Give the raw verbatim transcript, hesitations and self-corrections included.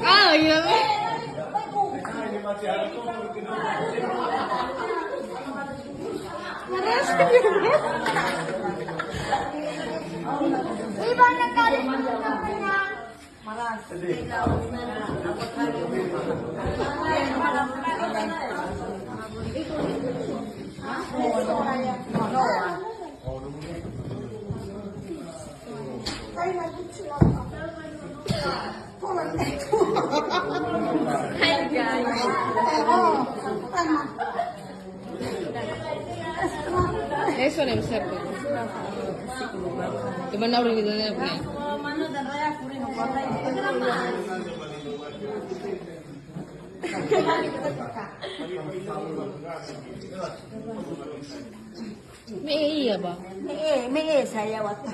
Ah, iya, Bang. Hai, guys. Adesso ne osservo. Che mi hanno rivisto nel. Me'e ia, Ba? Me'e, me'e saya waktu.